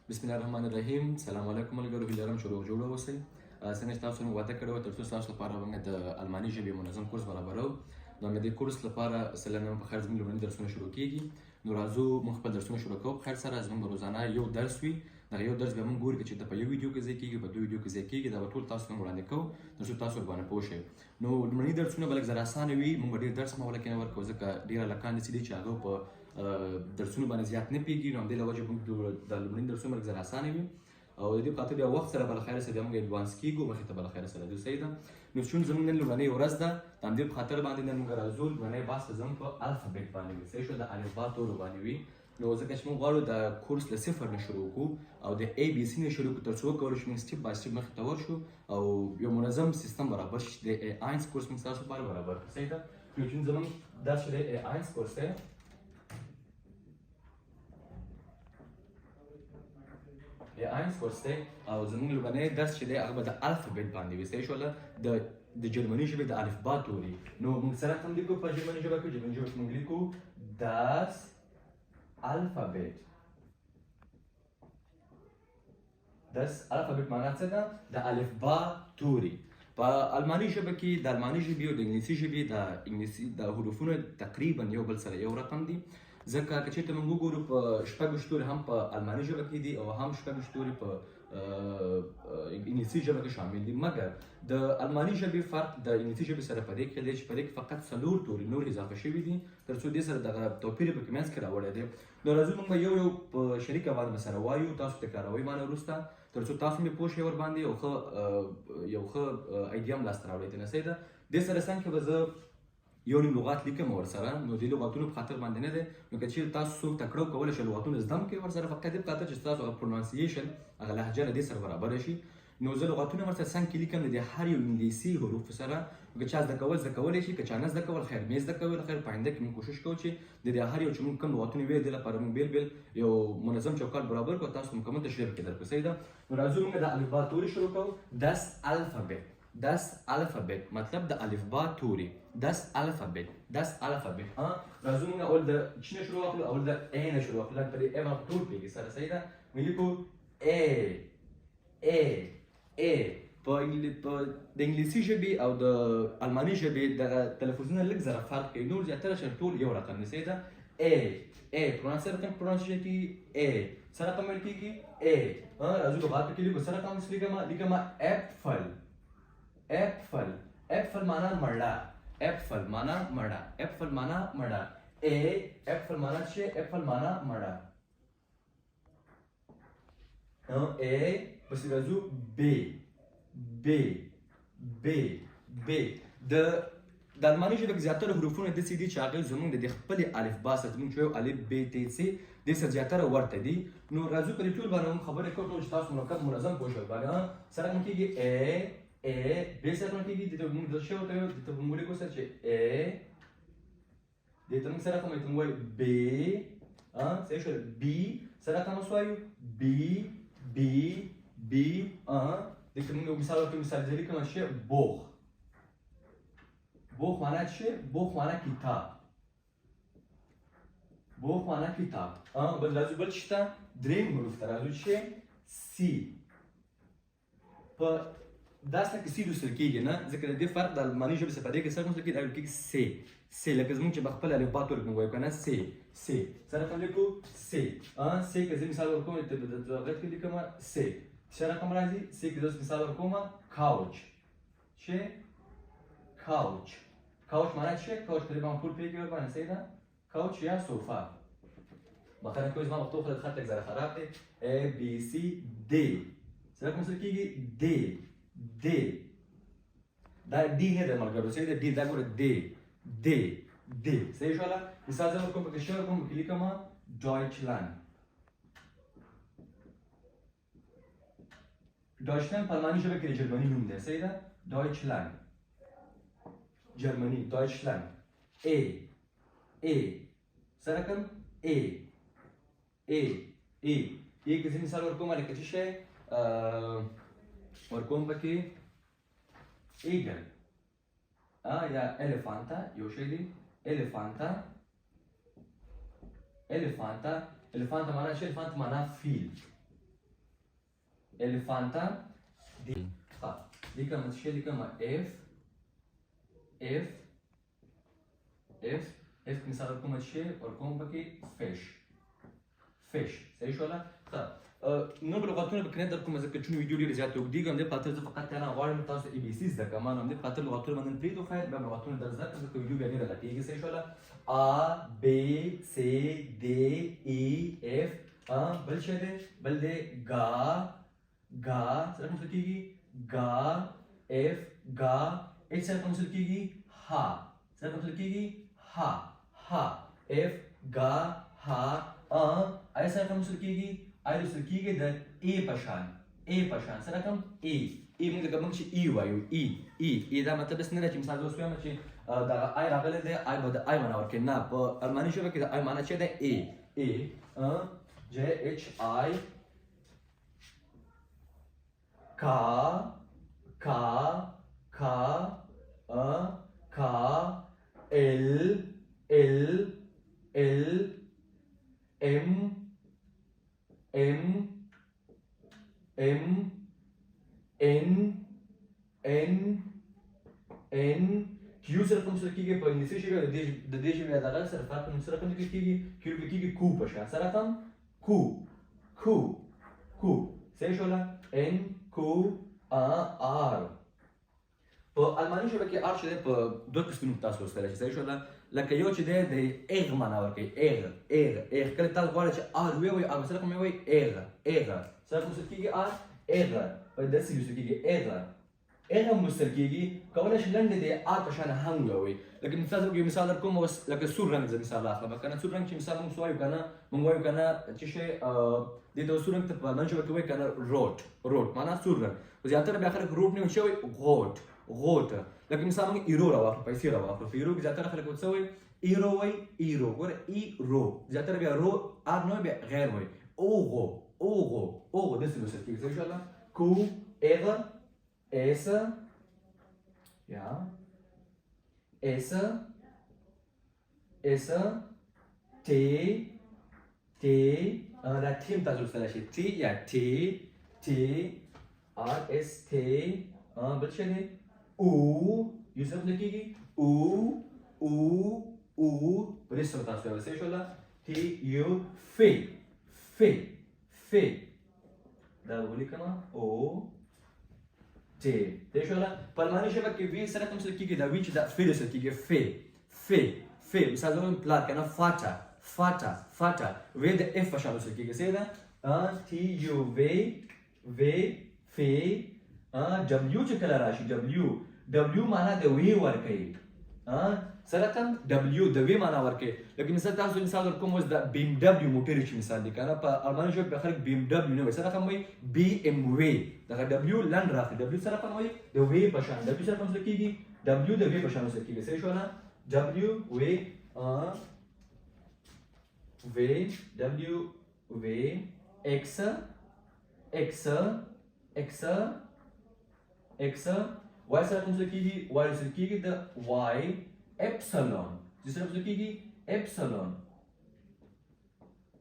بسم الله الرحمن الرحیم. سلام علیکم ملګرو، هیله لرم چې روغ جوړ اوسئ. څنګه چې تاسو موږ وعده کړې وه، ترڅو ستاسو لپاره موږ د الماني ژبې منظم کورس برابرو، نو د دې کورس لپاره سلام په خیر. زموږ لومړني درسونه شروع کیږي، نو راځو موږ خپل درسونه شروع کوو په خیر سره. زموږ به روزانه یو درس وي. دغه یو درس به موږ ګورو چې د په یو ویډیو کې ځای کیږي، په دوه ویډیو کې ځای کیږي. دا به ټول تاسو موږ وړاندې کوو، ترڅو تاسو ورباندې پوه شئ. نو لومړني درسونه به لږ ذره اسانه وي. موږ به ډېر درس مو کې نه ورکوو، ځکه ډېر هلکان داسې دي چې هغه په درسونو باندې زیات نه پیږي. نو همدې له وجې موږ د لومړني درسونه لږ ذره اسانه وي، او د دې په خاطر بیا وخت سره بل خیر سره بیا موږ advance کیږو مخې ته، بل خیر سره ځو. صحیح ده. نو چون زموږ نن لومړنۍ ورځ ده، د همدې په خاطر باندې نن موږ راځو. لومړنی بحث زموږ په الفابیټ باندې وي. صحیح شو، د الفبا تورو باندې وي. نو ځکه چې موږ غواړو د کورس له صفر نه شروع کړو او د A B C نه شروع کړو، تر څو وکولی شو موږ step by step مخې ته ورشو او یو منظم سیستم برابر شي، د A1 کورس موږ ستاسو لپاره برابر کړو. صحیح ده. نو چون زموږ درس چې دی A1 کورس دی، A1 کورس دی، او زموږ لومړنی درس چې دی هغه به د الفابیټ باندې وي. صحیح شوله، د جرمني ژبې د الفبا توري. نو موږ سره رقم لیکو په جرمني ژبه کې. جرمني ژبه کې موږ لیکو das Alphabet. Das Alphabet معنا څه ده؟ د الفبا توري. په الماني ژبه کې د الماني ژبې او د انګلیسي ژبې د انګلیسي د حروفونه تقریبا یو بل سره یو رقم دي، ځکه که چېرته موږ وګورو، په شپږ توري هم په الماني ژبه کې دي او هم شپږ توري په انګلیسي ژبه کې شامل دي. مګر د الماني ژبې فرق د انګلیسي ژبې سره په دې کې دی چې په دې کې فقط څلور توري نور اضافه شوي دي، ترڅو دې سره دغه توپیر په کې منځ کې راوړی دی. نو راځو موږ به یو یو په شریکه باندې به سره وایو، تاسو تکراروئ مانه وروسته، ترڅو تاسو مې پوه شئ ورباندې او ښه یو ښه idea هم لاسته راوړئ ته. صحیح ده. دې سره څنګ کې به زه یو نیم لغات لیکم ورسره. نو دې لغاتونو په خاطر باندې نه دی، نو که چیرې تاسو څوک تکړه کولی شئ لغاتونه زده هم کړئ ورسره، فقط دې په خاطر چې ستاسو هغه pronunciation، هغه لهجه له دې سره برابره شي. نو زه لغاتونه ورسره څنګ کې لیکم د دې هر یو انګلیسي حروف سره. که چا زده کول، زده کولی شي، که چا نه زده کول، خیر مې زده کول، خیر. په آینده کې موږ کوشش کوو چې د دې هر یو چې موږ کوم لغاتونه ویل، دې لپاره موږ بېل بېل یو منظم چوکاټ برابر کړو، تاسو مکمل تشریح پکې درکړو. صحیح ده. نو راځو موږ د الفبا توري شروع کوو. Das Alphabet. Das Alphabet مطلب د الفبا توري. Das Alphabet، das Alphabet. ها، راځو موږ اول د چی نه شروع واخلو؟ اول د A نه شروع واخلو. په دې A باندې ټول پیږي سره. صحیح ده. موږ لیکو A، A، A. په د انګلیسي ژبې او د الماني ژبې دغه تلفظونه لږ ذره فرق کوي، نور زیاتره چې ټول یو رقم دی. صحیح ده. A، A pronounce رقم pronunciation کیږي A. څه رقم ویل کیږي؟ A. ها، راځو لغات کې لیکو. څه رقم لیکم؟ لیکم Apfel. Apfel، Apfel معنا مړه. Apfel معنا مړه. Apfel معنا مړه. A، Apfel معنا چې Apfel معنا مړه. A پسې راځو B، B، B، B. د الماني ژبې کې زیاتره حروفونه داسې دي چې هغه زموږ د خپلې الفبا سره، زموږ چې وایو الف ب ت څ، دې سره زیاتره ورته دي. نو راځو په دې ټول باندې موږ خبرې کوو، ټول چې تاسو مرکب منظم پوه شئ باندې. سره کوم کېږي؟ A، A. B سره کوم کېږي؟ دې ته موږ د څه ورته وایو؟ دې ته موږ ولیکو سره چې A. دې ته موږ سره کوم؟ ته موږ وایو B. صحیح شول. B سره کوم وایو؟ B، B، B. دې ته موږ مثال ورکوو. مثال زه لیکم چې Buch. Buch معنا چې Buch معنا کتاب. Buch معنا کتاب. بل راځو، بل شته دریم حروف ته راځو چې C. په داسې کې C لوستل کېږي نه، ځکه د دې فرق د الماني ژبې سره په دې کې سره لوستل کېږي، دا ویل کېږي C، C. لکه زموږ چې په خپل الفبا توري کې موږ وایو که نه، C، C. څه رقم لیکو؟ C. C که زه مثال ورکوم، ته د لغت کې لیکم C، څه رقم راځي؟ C که زه مثال ورکوم، Couch. چې Couch، Couch معنا چې Couch په دې باندې ټول پوهېږي ورباندې. صحیح ده. Couch یا صوفه. بخښنه کوئ، زما پښتو خو خط لږ ذره خراب دی. A B C D څه رقم لوستل کېږي؟ D، D. دا D نه دی ملګرو، صحیح ده. D دا ګوره، D، D، D. صحیح شوله. مثال زه ورکوم پکې، شعر ورکوم پکې، لیکم Deutschland. Deutschland په الماني ژبه کې د جرمني نوم دی. صحیح ده. Deutschland، جرمني، Deutschland. A، A څه رقم؟ A، A، A. A که زه مثال ورکوم، لکه څه شی ورکوم پکې؟ Igel یا Elefant. یو شی دی Elefant. Elefant، Elefant معنا چې Elefant معنا فیل. Elefanta دی. ښه، لیکم څه شی لیکم؟ اف اف اف اف. مثال ورکوم، څه شی ورکوم پکې؟ فش، فش. صحیح شوله؟ ښه، نور لغتونه پکې نه در کوم، ځکه چې ویډیو ډېره زیاته اوږدېږي. همدې په خاطر زه فقط نه غواړم تاسو ای بي سي زده کړم، نو همدې په خاطر لغتونه به نن پرېږدو. خیر، بیا لغتونه در زده کړم، ځکه ویډیو بیا ډېره غټېږي. صحیح شوله؟ ا ب س د ای اف. بل څه دی؟ بل دی ګا. ګا څه رقم کېږي؟ ګا اف ګا. اچ څه رقم کېږي؟ ها څه رقم کېږي؟ ها، ها. اف ګا ها. ا ای څه رقم کېږي؟ ای لوستل کېږي د ای په شان، ای په شان. څه رقم؟ ای، ای. موږ لکه موږ چې ای وایو، ای ای ای. دا مطلب داسې نه دی چې مثال زه اوس وایم چې دغه آی راغلی دی، آی به د آی معنا ورکوي. نه، په الماني ژبه کې د آی معنا چې دی ای، ای. جی اچ آی کا کا کا ا کا ال ال ال ام ام ام ان ان ان کیو. سره کوم سره کېږي په انګلیسي ژبه؟ د دې ژبې دغه سره فرق نو سره کوم لیکل کېږي؟ کیو لیکل کېږي کو په شان. سره کوم کو کو کو. صحیح شوله؟ ان کو ا آر. په الماني ژبه کې آر چې دی، په دوه قسمونو تاسو لوستلی شئ. صحیح شوله؟ لکه یو چې دی د اغ معنا ورکوي، اغ اغ اغ. کله تاسو غواړئ چې آر ووایئ، آر به څه رقم ووایئ؟ اغ اغ. څه رقم لوستل کېږي آر؟ اغ. په داسې لوستل کېږي، اغ اغ هم لوستل کېږي. کولی شئ لنډې د آر په شان هم ووایئ. لکه مثال زه یو مثال درکوم اوس، لکه سور رنګ زه مثال اخلم که نه. سور رنګ چې مثال موږ وایو که نه، موږ وایو که نه چې شی دې ته سور رنګ ته په الماني ژبه کې وایي که نه rot. Rot معنا سور رنګ، خو زیاتره بیا خلک rot نه وایي، چې وایي؟ غوټ، غوټ. لکه مثال موږ ایرو راواخلو، پیسې راواخلو، په ایرو کې زیاتره خلک څه وایي؟ ایرو وایي، ایرو. ګوره، ایرو زیاتره بیا رو آر نه، بیا غیر وایي، اوغو اوغو اوغو. داسې لوستل کېږي. صحیح شوله؟ کو اغ اس یا اس اس تی تی. دا تی هم تاسو لوستلی شئ، تی یا تی تی آر اس تی. بل څه دی؟ او یو څه لیکل کېږي؟ او او او. په دې سره تاسو یو. صحیح شوله؟ تی یو فی فی فی. دا ولیکم او تی. صحیح شوله؟ په الماني ژبه کې وی سره کوم څه کېږي؟ دا وی چې دا فی لوستل کېږي، فی فی فی. مثال زه وایم پلار که نه، Vater Vater Vater. وی د اف په شان لوستل کېږي. صحیح ده؟ تی یو وی وی فی. ډبلیو چې کله راشي، ډبلیو، ډبلیو معنا د وی ورکوي. څه رقم؟ ډبلیو د وی معنا ورکوي. لکه مثال تاسو مثال ورکوم اوس، د بي ام ډبلیو موټر چې مثال دی که نه، په الماني ژبه کې خلک بي ام ډبلیو نه وایي. څه رقم وایي؟ بي ام وی. دغه ډبلیو لنډ راخلي. ډبلیو څه رقم وایي؟ د وی په شان. ډبلیو څه رقم څه کېږي؟ ډبلیو د وی په شان څه کېږي. صحیح شو نه؟ ډبلیو وی وی ډبلیو وی اکس اکس اکس اکس. وای سره کوم څه کېږي؟ وای سره کېږي د وای اپسلون. چې سره څه کېږي؟ اپسلون.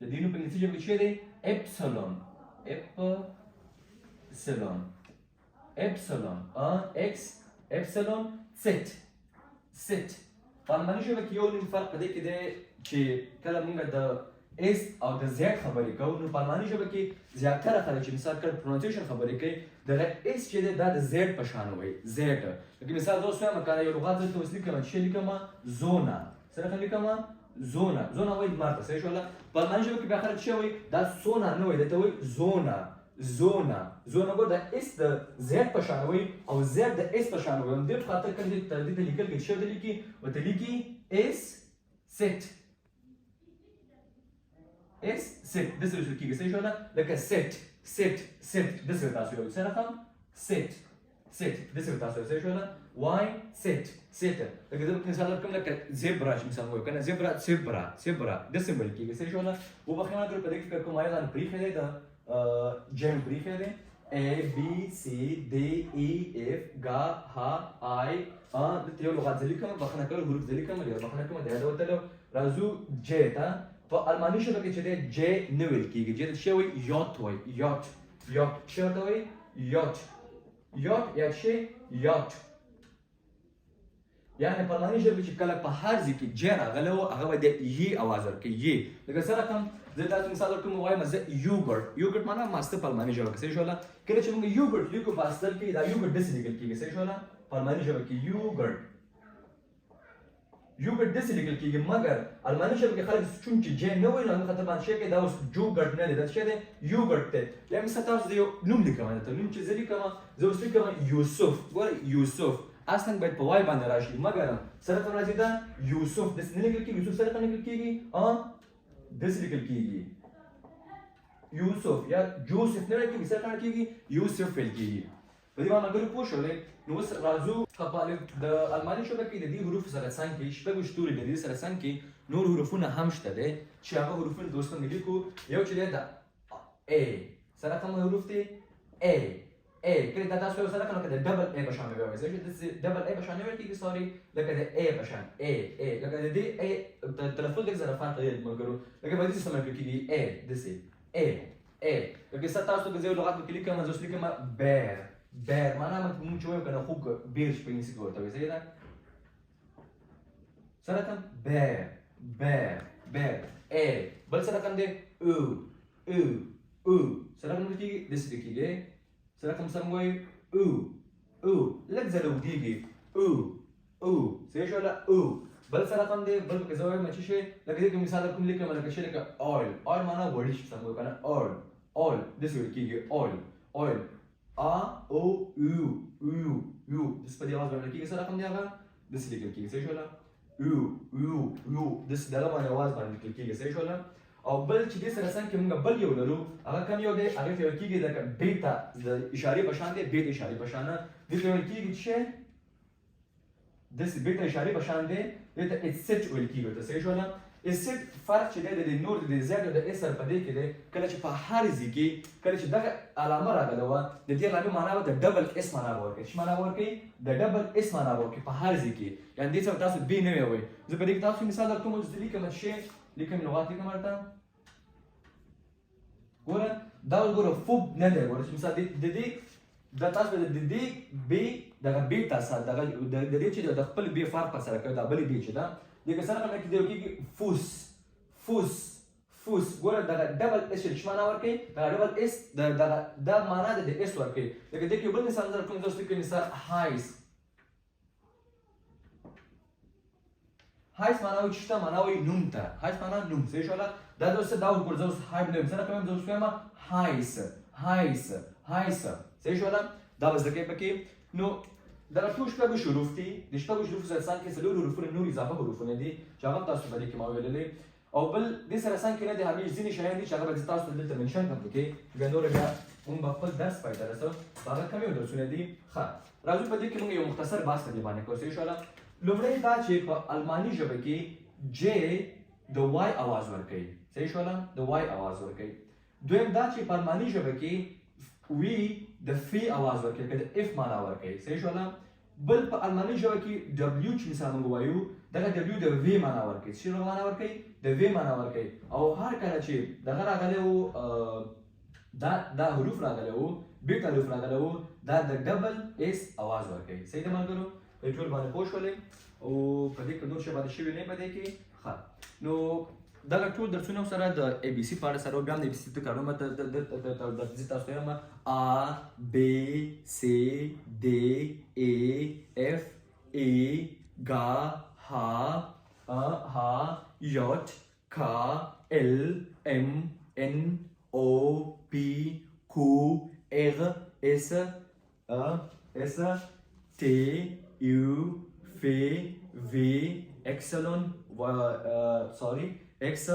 د دې نوم په انګلیسي ژبه کې څه دی؟ اپسلون، اپسلون، اپسلون. اکس اپسلون ست ست. په الماني ژبه کې یو نیم فرق په دې کې دی چې کله موږ د اس او د زیډ خبرې کوو، نو په الماني ژبه کې زیاتره خلک چې مثال کله pronunciation خبرې کوي، دغه اس چې دی دا د زیډ په شان وایي، زیډ. لکه مثال زه اوس وایم که یو لغات دلته اوس لیکم، چې لیکم Sonne. څه رقم لیکم؟ Sonne. Sonne وایي لمر ته. صحیح شوله؟ په الماني ژبه کې بیا خلک څه وایي؟ دا سونا نه وایي، دته وایي Sonne، Sonne، Sonne. ګور، د اس د زیډ په شان وایي او زیډ د اس په شان وایي. دې په خاطر کله چې دې ته لیکل کې څه ورته لیکي؟ ورته لیکي اس ست اس ست. داسې لوستل کېږي. صحیح شوله؟ لکه ست ست ست. داسې تاسو یو څه رقم ست ست داسې تاسو یو. صحیح شوله؟ وای ست ست. لکه زه مثال ورکوم، لکه zebra چې مثال وایو که نه، zebra، zebra، zebra داسې ویل کېږي. صحیح شوله؟ وبخښئ ما په دې کې فکر کوم ایغان پرېښی دی، د جیم پرېښی دی. A B C D E F G H I. دلته یو لغات زه لیکم، بخښنه کوئ، حروف زه لیکم، ډېره بخښنه کوم د یاده وتلو. راځو جې ته. په الماني ژبه کې چې دی جې نه ویل کېږي. جې ته څه وایي؟ یوت وایي، یوت. یاټ. چې ورته وایي یاټ، یاټ یا چې یاټ. یعنې په الماني ژبه چې کله په هر ځای کې جې راغلی و، هغه به د یې اواز ورکوي، یې. لکه څه رقم زه تاسو مثال درکوم، وایم زه یوګرټ. یوګرټ معنا ماسته په الماني ژبه کې، صحیح شوله؟ کله چې موږ یوګرټ لیکو په اصل کې دا یوګرټ داسې لیکل کېږي، صحیح شوله؟ په الماني ژبه کې یوګرټ، یوګرټ داسې لیکل کېږي. مګر الماني ژبه کې خلک چون چې جې نه وایي، نو هغه خاطر باندې شی کوي، دا اوس جوګرټ نه دی، دا څه شی دی؟ یوګرټ دی. یا مثلا تاسو د یو نوم لیکم، درته نوم چې زه لیکم، زه اوس لیکم یوسف. ګوره یوسف اصلا باید په وای باندې راشي، مګر سره کوم راځي دا یوسف داسې نه لیکل کېږي. یوسف سره کوم لیکل کېږي؟ داسې لیکل کېږي یوسف، یا جوسف نه ویل کېږي، سره کوم کېږي؟ یوسف ویل کېږي. په دې باندې ملګرو پوه شولئ؟ نو اوس راځو په د الماني ژبه کې د دې حروفو سره څنګ کې شپږ توري، د دې سره څنګ کې نور حروفونه هم شته دی چې هغه حروفونه دوستان لیکو. یو چې دی د ا سره کوم حروف دی؟ ا، ا. کله دا تاسو سره کوم د double ا په شان وایي، چې د double ا په شان ویل کېږي، sorry، لکه د ا په شان ا، ا. لکه د دې ا تلفظ لږ سره فرق دی ملګرو، لکه په دې سم کې کېږي ا، داسې ا، ا. لکه څه تاسو که زه یو لغت پکې لیکم، زه اوس لیکم Bär. Bär معنا موږ چې وایو که نه خوږ، بیر چې په انګلیسي کې ورته وایي، صحیح ده؟ څه رقم Bär، Bär، Bär، ا. بل څه رقم دی؟ او، او، او. څه رقم لیکل کېږي؟ داسې لیکل کېږي. څه رقم سم وایي؟ او، او، لږ ځله اوږدېږي، او، او، صحیح شوله؟ او. بل څه رقم دی؟ بل پکې زه وایم چې شی، لکه دې کې مثال درکوم، لیکم لکه شی، لکه oil. Oil معنا وړي چې سم وایو که نه، oil، oil داسې ویل کېږي، oil، oil، ا، او، یو، یو، یو، داسې په دې اواز باندې کېږي. څه رقم دی هغه؟ داسې لیکل کېږي، صحیح شوله؟ یو، یو، یو، داسې دغه باندې اواز باندې لیکل کېږي، صحیح شوله؟ او بل چې دې سره څنګ کې موږ بل یو لرو، هغه کوم یو دی؟ هغې ته ویل کېږي لکه بیتا د اشارې په شان دی، بیت اشارې په شان دې ته ویل کېږي چې داسې بیت اشارې په شان دی، دې ته ایسټ ویل کېږي ورته، صحیح شوله؟ ایسټ فرق چې دی د دې نور د دې زیډ او د اس سره په دې کې دی، کله چې په هر ځای کې کله چې دغه علامه راغله وه، د دې علامې معنا به د double S معنا به ورکوي. چې معنا به ورکوي؟ د double S معنا به ورکوي په هر ځای کې. یعنې دې څخه تاسو بې نه وایئ. زه په دې کې تاسو مثال درکوم، زه لیکم چې لیکم لغات لیکم ورته. ګوره دا اوس ګوره فوب نه دی. ګوره چې مثال د دې دا تاسو د دې بې دغه بې تاسو دغه د دې چې د خپل بې فرق پر سره کوي، دا بلې بې چې ده، دې کې سره کوم کې دی کېږي فوس، فوس، فوس. ګوره دغه double S چې معنا ورکوي، دغه double S دغه دا معنا د اس ورکوي. لکه دې کې بل مثال در کوم، زه لیکم مثال heiß. Heiß معنا وایي چې ته معنا وایي نوم ته، heiß معنا نوم، صحیح شوله؟ دا زه دا وګوره، زه اوس های نه یم، څه رقم یم؟ زه اوس وایم heiß، heiß، heiß، صحیح شوله؟ دا به زده کوې پکې. نو دغه ټول شپږ حروف دي، د شپږو حروفو سره څنګ کې څلور حروفونه نور اضافه حروفونه دي چې هغه هم تاسو په دې کې ما ویللې. او بل دې سره څنګ کې نه د همیش ځینې شیان دي چې هغه به زه تاسو ته دلته mention کړم پکې، بیا نور بیا موږ به خپل درس پای ته رسوو، هغه کم یو درسونه دي. ښه راځو په دې کې موږ یو مختصر بحث په دې باندې کوو، صحیح شوله؟ لومړی دا چې په الماني ژبه کې جې د وای اواز ورکوي، صحیح شوله؟ د وای اواز ورکوي. دویم دا چې په الماني ژبه کې وی د فی اواز ورکوي، که د اف معنا ورکوي، صحیح شوله؟ بل په الماني ژبه کې ډبلیو چې مثال موږ وایو، دغه ډبلیو د وی معنا ورکوي. څه معنا ورکوي؟ د وی معنا ورکوي. او هر کله چې دغه راغلی و، دا حروف راغلی و، بیت حروف راغلی و، دا د double S اواز ورکوي. صحیح ده ملګرو؟ په ټول باندې پوه شولئ؟ او په دې کې نور څه باندې شوي نه په دې کې. ښه نو دغه ټول درسونه سره د ای بي سي په اړه سره، بیا هم د ای بي سي تکرارونه زه تاسو ته وایم ا ب س د ای اف ای ګ ه ه ی ک ال ام ان او پی کو ار اس اس تی یو ف وی اکسلون sorry X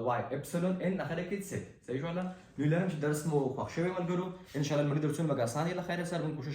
Y epsilon N اخره کې څه. صحیح شوله؟ نو لرم چې درس مو خوښ شوی ملګرو. ان شاء الله لمړي درسونه به اسان دي له خیره سره موږ کوشش